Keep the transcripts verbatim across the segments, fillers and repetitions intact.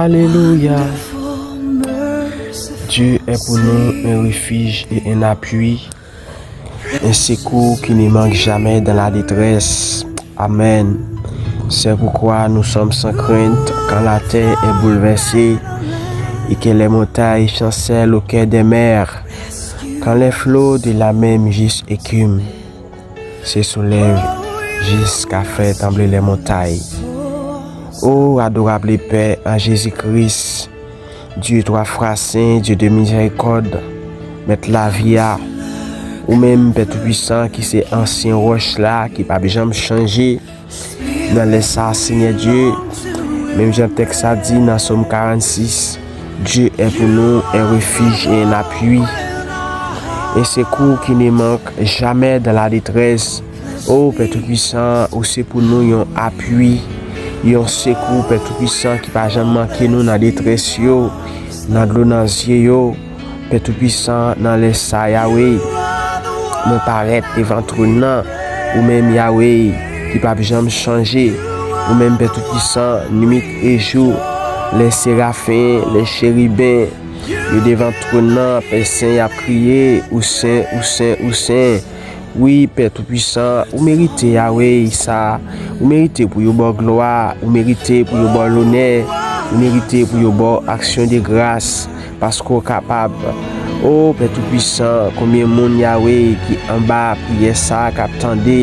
Alléluia. Dieu est pour nous un refuge et un appui, un secours qui ne manque jamais dans la détresse. Amen. C'est pourquoi nous sommes sans crainte quand la terre est bouleversée et que les montagnes chancellent au cœur des mers, quand les flots de la mer mugissent et écument, se soulève jusqu'à faire trembler les montagnes. O adorable Père en Jésus-Christ, Dieu trois fois saint, Dieu de miséricorde, Mèt lavi a, ou menm Pè Toupisan ki se ansyen wòch la ki p ap janm chanje, nan lè sa a, Senyè Dye, menm jan tèks la di nan Sòm karannsis, Dieu est pour nous un refuge et un appui, un secours qui ne manque jamais dans la détresse. O Pè Toupisan, ou se pou nou yon apui, yon sekou, Pè Toupisan, ki pa janm manke nou nan detrès yo, nan dlo nan zye yo. Pè Toupisan, nan lè sa, Yawe, mwen parèt devan twòn nan, ou menm, Yawe, ki p ap janm chanje, ou menm, Pè Toupisan, nwit e jou, lè serafen, lè cheriben, yo devan twòn nan, Pè Sen, y ap kriye, ou sen, ou sen, ou sen. Wi, Pè Toupisan, ou merite, Yawe, sa. Ou merite pou yo ba w glwa, ou merite pou yo ba w lonè, ou merite pou yo ba w aksyon de gras, paske w kapab. O Pè Toupisan, konbyen moun, Yawe, ki anba priyè sa a, k ap tande,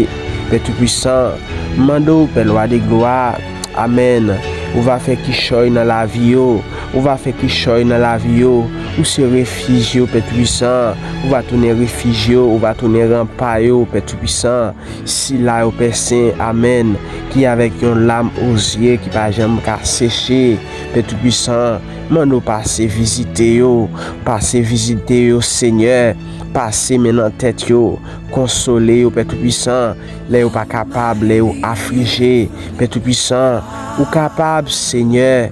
Pè Toupisan, m mande w, Pè Lwa de glwa, amèn, ou va fè kichòy nan lavi yo, ou va fè kichòy nan lavi yo, ou se refij yo, Pè Toupisan, ou va tounen refij yo, ou va tounen ranpa yo, Pè Toupisan. Sila yo, Pè Sen, amèn, ki avèk yon lam o zye ki pa janm ka seche, Pè Toupisan, mande w pase vizite yo, pase vizite yo, Senyè, pase men nan tèt yo, konsole yo, Pè Toupisan, lè yo pa kapab, lè yo aflije, Pè Toupisan, ou kapab, Senyè.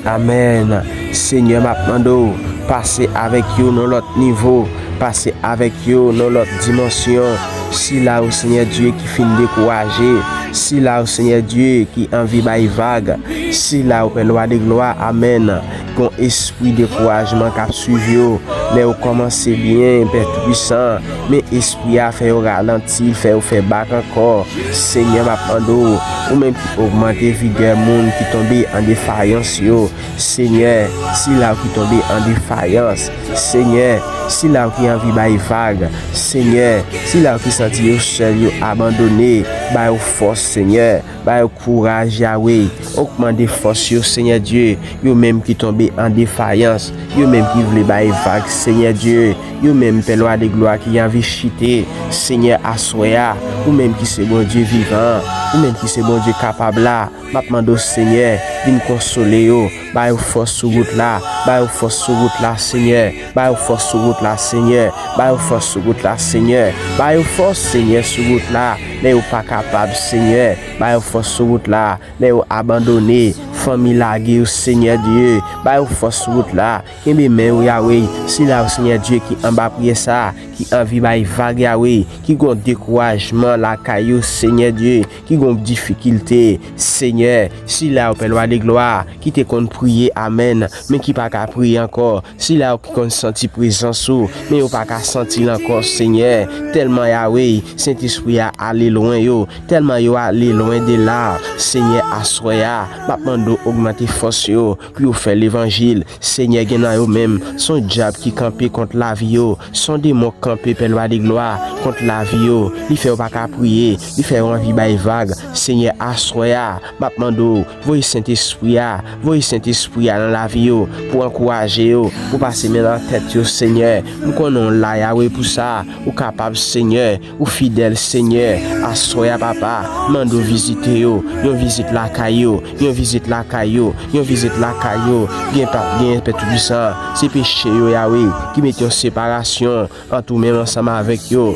Amèn. Senyè, m ap mande w, pase avèk yo nan lòt nivo, pase avèk yo nan lòt dimansyon. Sila yo, Senyè Dye, ki fin dekouraje, sila yo, Senyè Dye, ki anvi bay vag, sila yo, Pè Lwa de glwa, amèn, gon espri dekourajman k ap swiv yo. Lè yo kòmanse byen, Pè Toupisan, men espri a fè yo ralanti, fè yo fè bak ankò. Senyè, m ap mande w, ou menm ki ogmante vigè moun ki tonbe an defayans yo. Senyè, sila yo ki tonbe an defayans. Senyè, sila yo ki anvi bay vag. Senyè, sila yo ki santi yo sèl, yo abandone, ba yo fòs, Senyè. Ba yo kouraj, Yawe. Ogmante fòs yo, Senyè Dye. Yo menm ki tonbe an defayans. Yo menm ki vle bay vag, Senyè Dye. Yo menm, Pè Lwa de glwa, ki anvi chite. Senyè, aswè a, ou menm ki se Bondye vivan an, ou menm ki se Bondye kapab la, m ap mande w, Senyè, vin konsole yo. Ba yo fòs sou wout la. Ba yo fòs sou wout la, Senyè. Ba yo fòs sou wout la, Senyè. Ba yo fòs sou wout la, Senyè. Ba yo fòs, Senyè, sou wout la. Lè yo pa kapab, Senyè, ba yo fòs sou wout la. Lè yo abandone, fanmi lage yo, Senyè Dye, ba yo fòs sou wout la. Kenbe men yo, Yawe. Sila yo, Senyè Dye, ki anba priyè sa a, ki anvi bay vag, Yawe, ki gon dekourajman lakay yo, Senyè Dye, ki gon difikilte, Senyè. Sila yo, Pè Lwa de glwa, ki te konn priye, amèn, men ki pa ka priye ankò. Sila yo ki konn santi prezans ou, men yo pa ka santi l ankò, Senyè. Tèlman, Yawe, Sentespri a ale lwen yo, tèlman yo ale lwen de la, Senyè, aswè a, m ap mande w ogmante fòs yo pou yo fè levanjil. Senyè, gen nan yo menm, se yon dyab ki kanpe kont lavi yo, se yon demon k kanpe, Pè Lwa de glwa, kont lavi yo. Li fè yo pa ka priye, li fè yo anvi bay vag. Senyè, aswè a, m ap mande w, voye Sentespri a, voye Sentespri a nan lavi yo, pou ankouraje yo, pou pase men nan tèt yo, Senyè. M konnen w la, Yawe, pou sa. Ou kapab, Senyè. Ou fidèl, Senyè. Aswè a, Papa, mande w vizite yo. Yon vizit lakay yo. Yon vizit lakay yo. Yon vizit lakay yo. Gen pa, gen Pè Toupisan. Se peche yo, Yawe, ki mete yon separasyon ant ou menm ansanm avèk yo.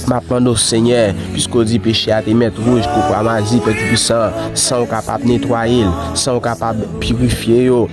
M ap mande w, Senyè, piske w di peche a te mèt wouj kou kwamazi, Pè Toupisan, san w kapab netwaye l, san w kapab pirifye yo.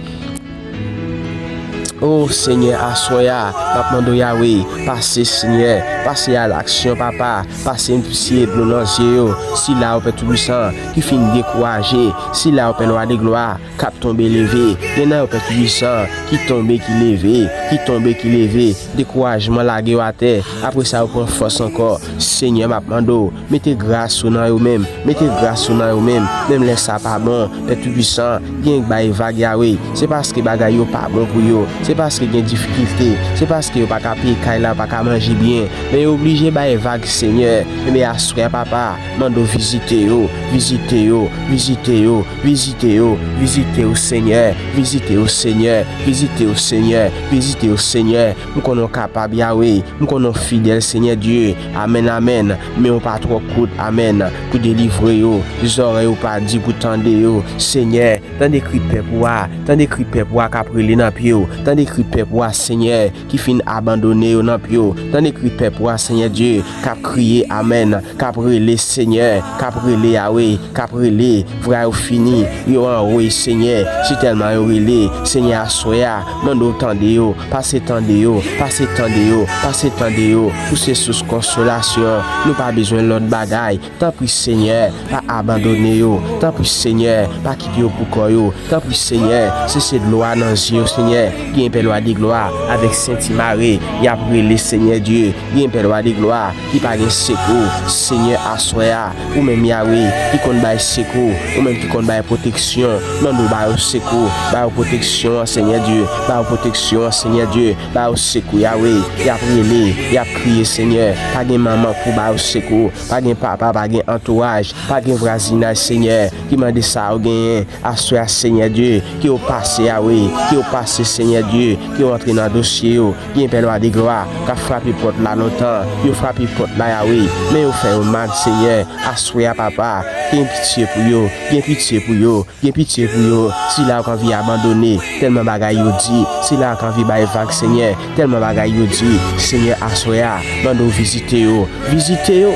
O Senyè, aswè a, m ap mande w, Yawe, pase, Senyè, pase a laksyon, Papa, pase yon piti dlo nan zye yo, sila yo, Pè Toupisan, ki fin dekouraje, sila yo, Pè Lwa de glwa, k ap tonbe leve, gen nan yo, Pè Toupisan, ki tonbe, ki leve, ki tonbe, ki leve, dekourajman lage yo atè, apre sa, yo pran fòs ankò. Senyè, m ap mande w, mete gras ou nan yo menm, mete gras ou nan yo menm, menm lè sa pa bon, Pè Toupisan, gen k bay vag, Yawe, se paske bagay yo pa bon pou yo, se paske gen difikilte, se paske yo pa ka peye kay la, yo pa ka manje byen, men yo oblije bay vag, Senyè. Enben, aswè a, Papa, mande w vizite yo, vizite yo, vizite yo, vizite yo, vizite yo, Senyè, vizite yo, Senyè, vizite yo, Senyè, vizite yo, Senyè. M konnen w kapab, Yawe, m konnen w fidèl, Senyè Dye. Amèn, amèn. Men w pa twò kout, amèn, pou delivre yo. Zòrèy ou pa di pou tande yo. Senyè, tande kri pèp ou a, tande kri pèp ou a k ap rele nan pye w, tande kri pèp ou a, Senyè, ki fin abandone yo nan pye w, tande kri pèp ou a, Senyè Dye, k ap kriye, amèn, k ap rele, Senyè, k ap rele, Yawe, k ap rele, vwa yo fini, yo anwoy, Senyè, si tèlman yo rele, Senyè, aswè a, mande w tande yo, pase tande yo, pase tande yo, pase tande yo, ou se sous konsolasyon, nou pa bezwen lòt bagay, tanpri, Senyè, pa abandone yo, tanpri, Senyè, pa kite yo pou kò yo, tanpri, Senyè, sese dlo a nan zye yo, Senyè, gen Pè Lwa de glwa, avèk senti mare, y ap rele, Senyè Dye, gen Pè Lwa de glwa, ki pa gen sekou, Senyè, aswè a, ou menm Yawe, ki konn bay sekou, ou menm ki konn bay pwoteksyon, mande w ba yo sekou, ba yo pwoteksyon an, Senyè Dye, ba yo pwoteksyon an, Senyè Dye, ba yo sekou, Yawe, y ap rele, y ap kriye, Senyè, pa gen manman pou ba yo sekou, pa gen papa, pa gen antouraj, pa gen vwazinaj, Senyè, ki mande sa yo genyen, aswè a, Senyè Dye, ke yo pase, Yawe, ke yo pase, Senyè Dye, ke yo antre nan dosye yo, gen Pè Lwa de glwa, k ap frape pòt la lontan, yo frape pòt la, Yawe, men yo fè yo mal, Senyè, aswè a, Papa, gen pitye pou yo, gen pitye pou yo, gen pitye pou yo, sila yo k anvi abandone, tèlman bagay yo di, sila yo k anvi bay vag, Senyè, tèlman bagay yo di, Senyè, aswè a, mande w vizite yo, vizite yo.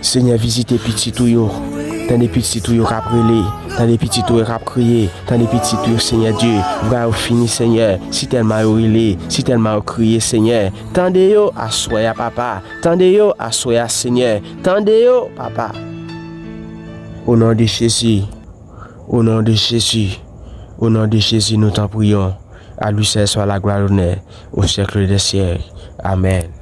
Senyè, vizite pitit ou yo. Tande pitit ou yo k ap rele. Tande pitit ou yo k ap kriye. Tande pitit ou yo, Senyè Dye. Vwa yo fini, Senyè. Si tèlman yo rele, si tèlman yo kriye, Senyè. Tande yo aswè a, Papa. Tande yo aswè a, Senyè. Tande yo, Papa. O non de Jezi. O non de Jezi. O non de Jezi, nou t'en prions. À lui seul soit la gloire, l'honneur, au siècle des siècles. Amèn.